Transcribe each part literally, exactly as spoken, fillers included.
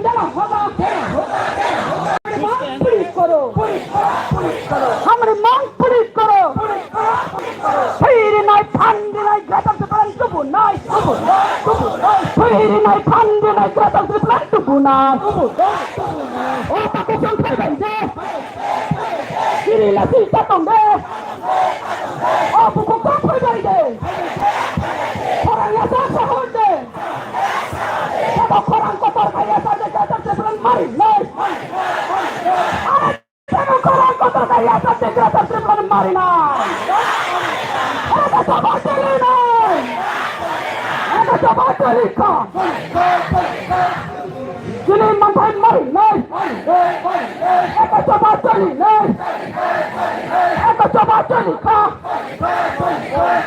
देना होगा। मांग पूरी करो। हमारी मांग पूरी करो। फिर नहीं फंड नहीं गदम से बलन तुबु नहीं। फिर नहीं फंड नहीं गदम से बलन तुबु नहीं। ओ पाकिस्तान फिर बन दे। Kiri lasi chatong de. O buku kaphoi bai de. Khorang yasa sahor de. Sabo khorang kotor kaya sa de, kator de, bulan mari nai. Are sabo khorang kotor kaya sa de, kator de, bulan mari nai. Eka choba choli nai. Eka choba choli kha. Chini manthai mari nai. Eka choba choli nai. Eka choba choli kha.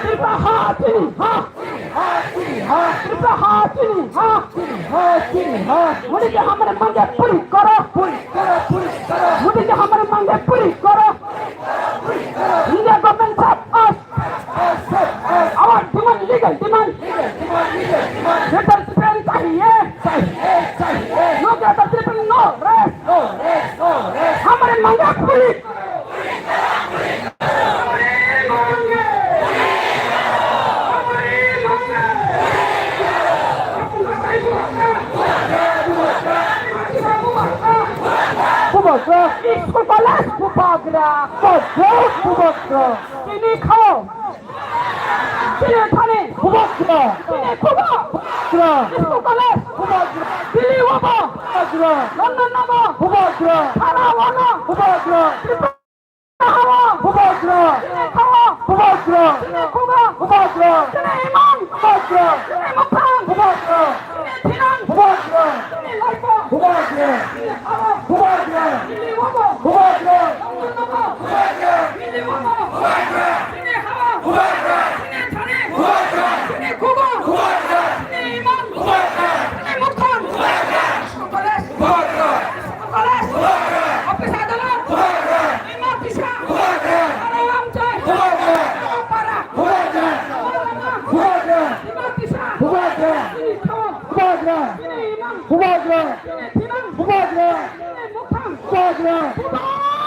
Tripura ha chini ha. Tripura ha chini ha. Modi ji hamare mange puri karo. Modi ji hamare mange puri karo. India government sab us. Our demand, legal demand. Greater Tripura chahiye. No Greater Tripura, no rest. Hamare manga puri. Bubagra, school college bubagra, college bubagra. Tini khao. Chini thani. Bubagra. Chini khugo. Bubagra. School college. Bubagra. Delhi wabo. Bubagra. London wabo. Bubagra. Thara wano. Bubagra. Tripura hawo. Bubagra. Chini thawo. Bubagra. Chini khugo. Bubagra. Chini imang. Bubagra. Chini mukhang. Bubagra. Chini thinang. Bubagra. Chini laipo. Bubagra. Chini hawo. Bubagra. Delhi wabo. Bubagra. London wabo. Bubagra. Delhi wabo. Bubagra. Chini hawo. Bubagra. Chini thani. Bubagra. Chini khugo. Bubagra. Chini imang. Bubagra. Chini mukhang. Bubagra. School college. Bubagra. School college. Bubagra. Office adalat. Bubagra. Ima pisa. Bubagra. Aro amchai. Bubagra. Aro para. Bubagra. Aro lama. Bubagra. Ima pisa. Bubagra. Chini thawo. Bubagra. Chini imang. Bubagra. Chini thinang. Bubagra. Chini mukhang. Bubagra. Bubagra.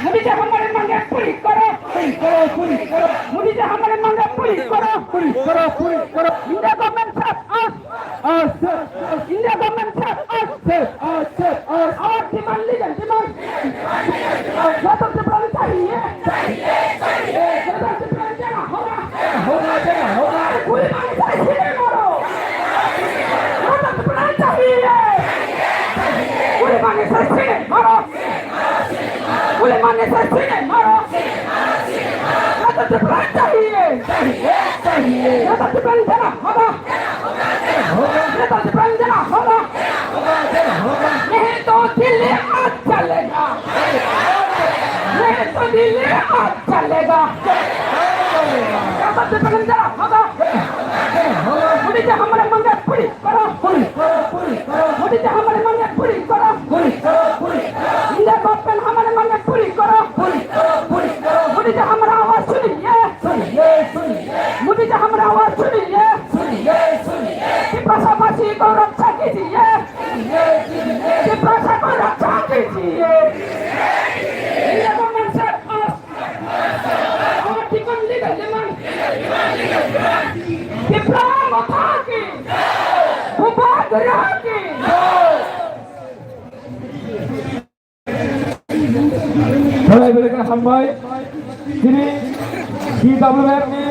Modi ji hamare mange puri karo. Modi ji hamare mange puri karo. Puri karo, puri karo. India government save us. Us, save us. India government save us. Save us, save us. Our demand, legal demand. Greater Tripura chahiye. Greater Tripura dena hoga. Hoga, dena hoga. Gurib manu se sine maro. Greater Tripura chahiye. Gurib manu se sine maro. Gurib manu se sine maro. Greater Tripura chahiye. Greater Tripura dena hoga. Greater Tripura dena hoga. Nahi to Delhi aaj chalena. Nahi to Delhi aaj chalena. Greater Tripura dena hoga. Modi ji hamare mange puri karo. Modi ji hamare mange puri karo. India government hamare mange puri karo. Modi ji hamara awaaz suniye. Modi ji hamara awaaz suniye. Tiprasa basi ko raksha kijiye. Tiprasa ko raksha kijiye. India government save us. Our demand, legal demand. Tipra Motha ki. Bubagra ki. Belai belai khe hambai. Chini T W F ni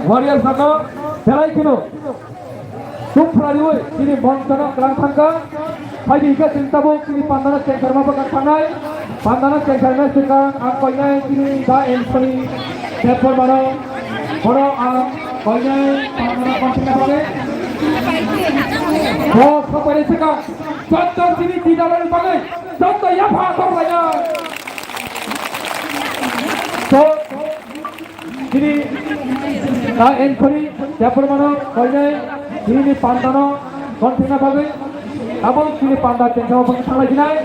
warriors rokno belai kheno tungphra riwi chini mongtano kwlang thangkha. Phaidi hwnkhe chwng tabuk chini pandano chengkharma bwkha thangnai. Pandano kengkharna swkang ang koinai chini da N Soni Debbarmano, bono ang koinai pandano konthina bagwi bo sopaini swkang jotto chini didalani bagwi jotto yapha khorlainai. So, chini da N Soni Debbarmano koinai chini pandano konthina bagwi abo chini panda kengkha bagwi thanglai sinai.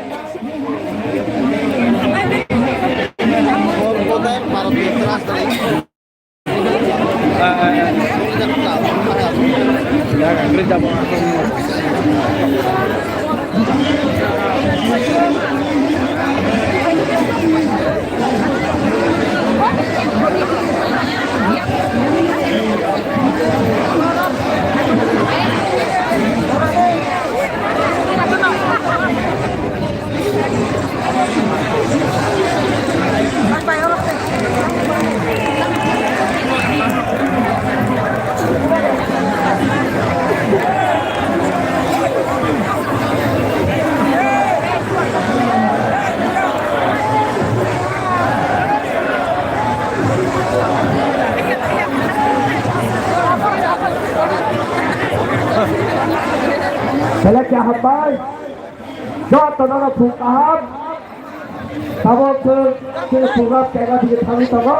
Belai khe hambai. Jotono no phung kaham. Tabuk chwng chini program kaiga digi thangwi tongo.